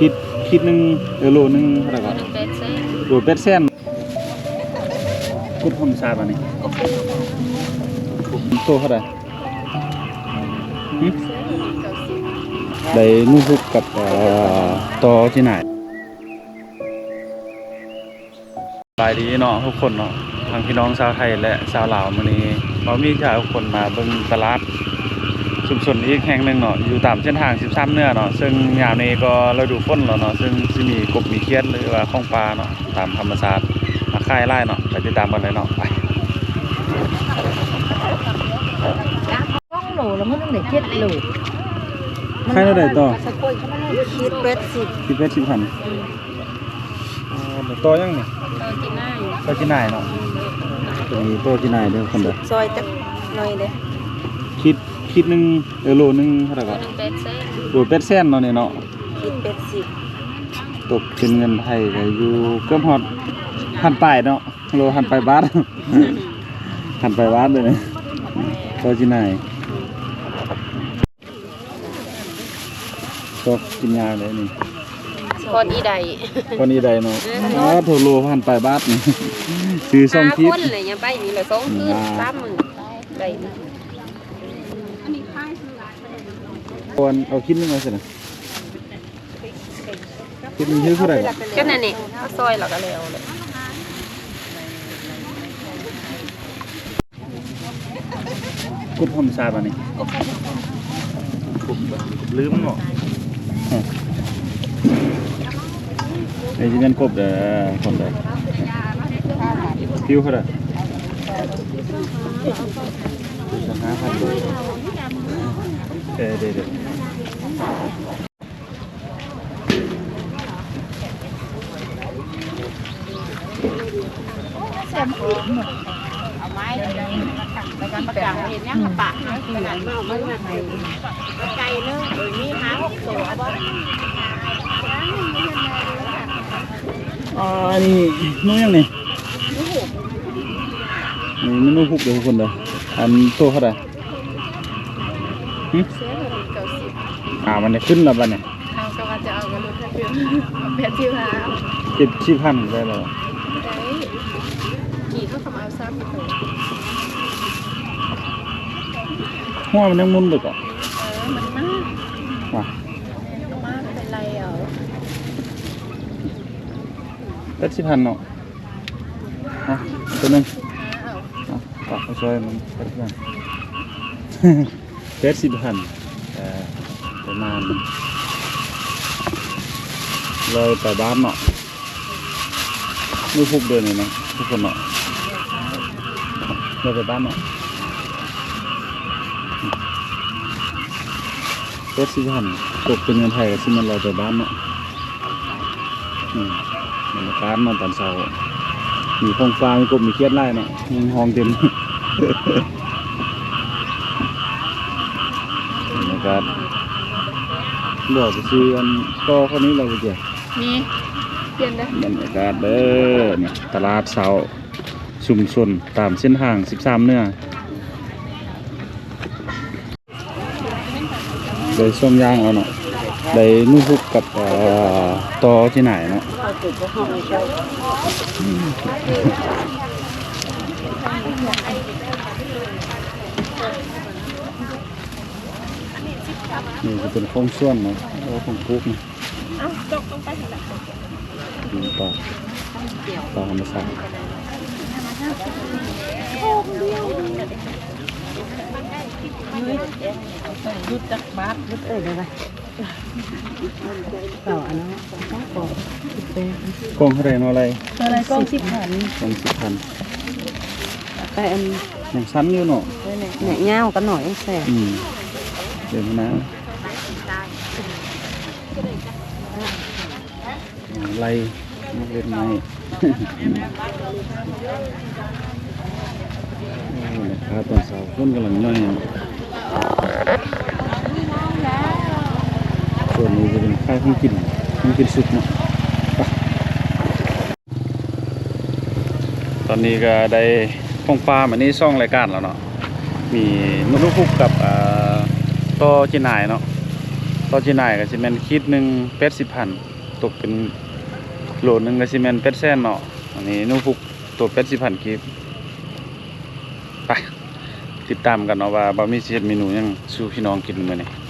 ຂີດ ຂີດໜຶ່ງ ເອີ ໂລໜຶ່ງເທົ່າໃດກໍ? ໂລແປດແສນ ໂລແປດແສນ. ກົບທຳມະຊາດບາດນີ້ ໂຕເທົ່າໃດ? ຫຶ? ໄດ້ໜູຮຸກກັບ ເອີ ຕໍ່ຈີ່ໜ່າຍ. ສະບາຍດີເນາະທຸກຄົນເນາະ ທັງພີ່ນ້ອງຊາວໄທ ແລະ ຊາວລາວ. ມື້ນີ້ເຮົາມີພາທຸກຄົນມາເບິ່ງຕະຫຼາດຊຸມຊົນອີກແຫ່ງໜຶ່ງເນາະ ຢູ່ຕາມເສັ້ນທາງສິບສາມເໜືອເນາະ ເຊິ່ງຍາມນີ້ກໍລະດູຝົນແລ້ວເນາະ ເຊິ່ງຊິມີກົບມີຂຽດ ຫຼືວ່າຂອງປ່າເນາະ ຕາມທຳມະຊາດມາຂາຍຫຼາຍເນາະ. ໄປຕິດຕາມກັນເລີຍເນາະ ໄປ. ສອງໂລ ແລ້ວມັນໄດ້ເຈັດໂລ. ຂາຍເທົ່າໃດຕໍ່? ຂີດແປດສິບ ຂີດແປດສິບພັນ. ອໍ ຕໍ່ຫຍັງນີ້? ຕໍ່ຈີ່ໜ່າຍ ຕໍ່ຈີ່ໜ່າຍເນາະ. ໂຕນີ້ຕໍ່ຈີ່ໜ່າຍເດີຄົນເດີ ຊອຍຈັກໜ້ອຍເດ້. ຂີດ ຂີດໜຶ່ງ ເອີ ໂລໜຶ່ງເທົ່າໃດກໍ? ໂລແປດແສນ ໂລແປດແສນເນາະນີ້ເນາະ. ຂີດແປດສິບ ຕົກເປັນເງິນໄທກໍຢູ່ເກືອບຮອດພັນປາຍເນາະ ໂລພັນປາຍບາດ ພັນປາຍບາດເລີຍ ຕໍ່ຈີ່ໜ່າຍ. ໂຕກິນຍາກເດ້ນີ້ ກ່ອນອີໃດ ກ່ອນອີໃດເນາະ. ເອີ ໂທ ໂລພັນປາຍບາດນີ້ ຊື້ສອງຂີດ ຄົນເລີຍ ຍັງໄປນີ້ລະສອງຄືນ ສາມມື້ໄດ້ນີ້. ກ່ອນເອົາຂີດໜຶ່ງເອົາຊັ້ນນະ ຂີດໜຶ່ງຄືເທົ່າໃດ? ກໍນັ້ນນີ້ ເອົາຊອຍແລ້ວກໍແລ້ວເລີຍ. ກົບທຳມະຊາດບາດນີ້ ກົບ ລືມເນາະ. ນີ້ຊິແມ່ນກົບເດີ ຄົນເດີ. ຄິວເທົ່າໃດ? ຫ້າພັນ. ເອີ ເດີໆ. ເອົາໄມ້ໄປກັນປະກັງເຮັດຫຍັງປະ ໄກ່ເລີຍ ເອີ ມີຫ້າຫົກໂຕ ເອົາບໍ່? ອ່າ ອັນນີ້ໜູຫຍັງນີ້? ນີ້ໜູຮຸກເດີທຸກຄົນເດີ. ອັນໂຕເທົ່າໃດ? ຫຶ? ເສືອໂຕນີ້ເກົ້າສິບ. ອ່າ ມັນໄດ້ຂຶ້ນແລ້ວບັດນີ້. ເຮົາກໍວ່າຈະເອົາກັນລົດທັນເດີ ເອົາແປດສິບຫ້າ ເຈັດສິບພັນໄດ້ແລ້ວ. ໄດ້ ກີດເຮົາກໍມາເອົາສາມໂຕ. ຫົວມັນຍັງໝຸນຢູ່ກໍ? ເອີ ມັນມາ ວ່າ ມາເປັນໄລເອົາ. ແປດສິບພັນເນາະ. ຮະ ໂຕໜຶ່ງ ເອົາ ເອົາ ເອົາຊ່ອຍມັນແປດສິບພັນ ແປດສິບພັນ. ເອີ ປະມານຮ້ອຍປາຍບາດເນາະ. ມື້ພຸກເດືອນນີ້ເນາະ ທຸກຄົນເນາະ ຮ້ອຍປາຍບາດເນາະ. ແປດສິບພັນ ຕົກເປັນເງິນໄທກໍຊິແມ່ນຮ້ອຍປາຍບາດເນາະ. ອືມ ບັນຍາກາດເນາະຕອນເຊົ້າ ມີຂອງຝາກ ມີກົບມີຂຽດຫຼາຍເນາະ ຮ້ອງເຕັມ ບັນຍາກາດ. ບໍ່ໄປຊື້ອັນຕໍ່ເຂົານີ້ລະບໍ່ເຈົ້າ? ມີ ປ່ຽນເດີ. ບັນຍາກາດເດີ ນີ້ຕະຫຼາດເຊົ້າຊຸມຊົນຕາມເສັ້ນທາງສິບສາມເໜືອ. ໄດ້ສອງຢ່າງເອົາເນາະ ໄດ້ໜູຮຸກກັບ ເອີ ຕໍ່ຈີ່ໜ່າຍເນາະ. ນີ້ກໍເປັນຂອງສວນເນາະ ເອີ ຂອງປູກນີ້. ເອົາຕົກລົງໄປຫັ້ນລະ ປ່າ ປ່າທຳມະຊາດ. ຢຸດຈັກບາດ ຢຸດເອີ ໄດ້ລະ ເອົາອັນນັ້ນ ກອງເທົ່າໃດເນາະ? ໄລ່ ກອງເທົ່າໃດ? ກອງສິບພັນ ກອງສິບພັນ. ແຕ່ອັນ ຍັງສັ້ນຢູ່ເນາະ ແມ່ນຍາວກັນໜ້ອຍແຊບ. ອືມ ເດີນໜ້າ ໄລ່ ເລັກນ້ອຍ. ໂອ້ ແມ່ຄ້າຕອນເຊົ້າຄົນກຳລັງຍ່ອຍ. ສ່ວນນີ້ຈະເປັນຂາຍຂອງກິນ ຂອງກິນສຸກເນາະ. ຕອນນີ້ກໍໄດ້ຂອງຝາກມານີ້ສອງລາຍການແລ້ວເນາະ ມີໜູຮຸກກັບ ເອີ ຕໍ່ຈີ່ໜ່າຍເນາະ. ຕໍ່ຈີ່ໜ່າຍກໍຊິແມ່ນຂີດໜຶ່ງແປດສິບພັນ ຕົກເປັນໂລໜຶ່ງກໍຊິແມ່ນແປດແສນເນາະ. ອັນນີ້ໜູພຸກໂຕແປດສິບພັນກີບ. ໄປຕິດຕາມກັນເນາະວ່າບ່າວມີຊິເຮັດເມນູຫຍັງສູ່ພີ່ນ້ອງກິນມື້ນີ້.